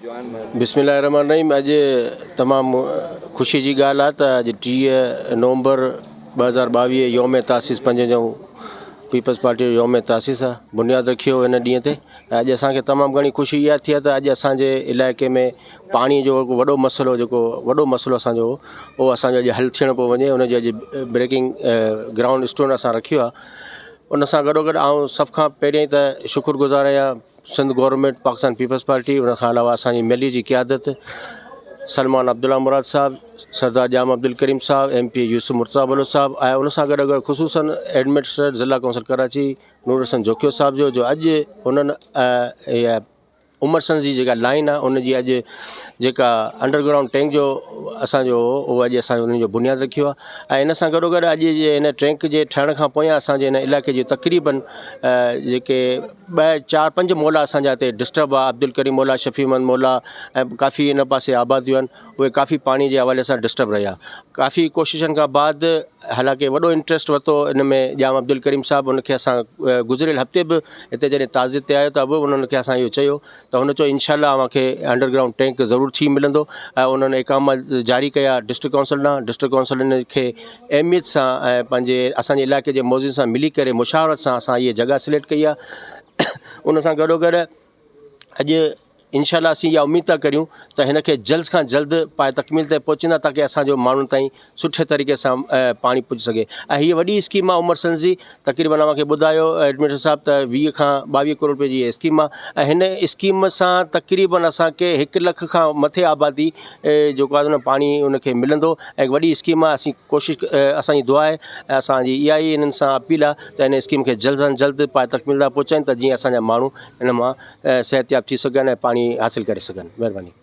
بسم الله الرحمن الرحيم اڄ تمام خوشي جي ڳالهه آهي ته اڄ 30 نومبر 2022 يوم تاسيس پنج جون پيپلز پارٽي جو يوم تاسيس آهي بنياد رکيو هن ڏينهن تي ۽ اڄ اسانکي تمام گهڻي خوشي اها ٿي آهي ته اڄ اسانجي علائقي ۾ پاڻي جو هڪ وڏو مسئلو جيڪو وڏو مسئلو اسانجو هو اهو اسانجو اڄ حل ٿيڻ پيو وڃي ان جو اڄ بريڪنگ گرائونڊ اسٽون اسان رکيو آهي ان سان گڏو گڏ آئون سڀ کان پهرين ته شڪر گذار آهيان Sindh government Pakistan peoples party ان کان علاوه اسانجي ملي جي قيادت سلمان عبدالله مراد صاحب سردار ڄام عبدالڪريم صاحب ايم پي اي يوسف مرتضيٰ بلوچ صاحب ۽ ان سان گڏو گڏ خصوصن ايڊمنسٽريٽر ضلع ڪائونسل ڪراچي نور حسن جوکيو صاحب جو جو اڄ انهن اها عمر سنز جي جيڪا لائن آهي ان جي اڄ جيڪا انڊر گرائونڊ ٽينڪ جو اسانجو هو اهو اڄ اسان ان جو بنياد رکيو آهي ۽ ان سان گڏو گڏ اڄ جي هن ٽينڪ جي ٺهڻ کان پويان اسانجي هن علائقي جي تقريبن جيڪي ٻه چار پنج مولا اسانجا هتي ڊسٽرب آهي عبدالڪريم مولا شفيع محمد مولا ۽ ڪافي ان پاسي آباديون آهن اهي ڪافي پاڻي جي حوالي سان ڊسٽرب رهيا ڪافي ڪوششن کان بعد حالانڪه وڏو انٽرسٽ ورتو ان ۾ ڄام عبدالڪريم صاحب ان کي اسان گذريل هفتي به هتي جڏهن تعزيت تي آيو ته به انهن کي اسان اهو چيو ته هن چيو انشاء الله اوهان کي انڊر گرائونڊ ٽينڪ ضرور ٿي ملندو ۽ انهن احڪام جاري ڪيا ڊسٽرڪٽ ڪائونسل ڏانهن ڊسٽرڪٽ ڪائونسل ان کي اهميت سان ۽ پنهنجي اسانجي علائقي جي موضوع سان ملي ڪري مشاورت سان اسان هيء جڳهه سليڪٽ ڪئي آهي ان سان گڏو گڏ اڄ انشاء الله اسين اها اميد ٿا ڪريون ته هن کي جلد کان جلد پاء تڪميل تائين پهچندا تاڪه اسان جو ماڻهن تائين سٺي طريقي سان پاڻي پڄي سگهي ۽ هيء وڏي اسڪيم آهي عمر سنز جي تقريبن اوهان کي ٻڌايو ايڊمنسٽريٽر صاحب ته 20 کان 22 ڪروڙ روپئي جي اسڪيم آهي ۽ هن اسڪيم سان تقريبن اسان کي هڪ لک کان مٿي آبادي جيڪو آهي نه پاڻي ان کي ملندو ۽ وڏي اسڪيم آهي اسين ڪوشش اسان جي دعا آهي ۽ اسان جي اها ئي انهن سان اپيل آهي ته هن اسڪيم کي جلد کان جلد پاء تڪميل تائين پهچائين ته جيئن اسان جا ماڻهو ان مان صحتياب ٿي سگهن ۽ پاڻي حاصل ڪري سگهن مهرباني.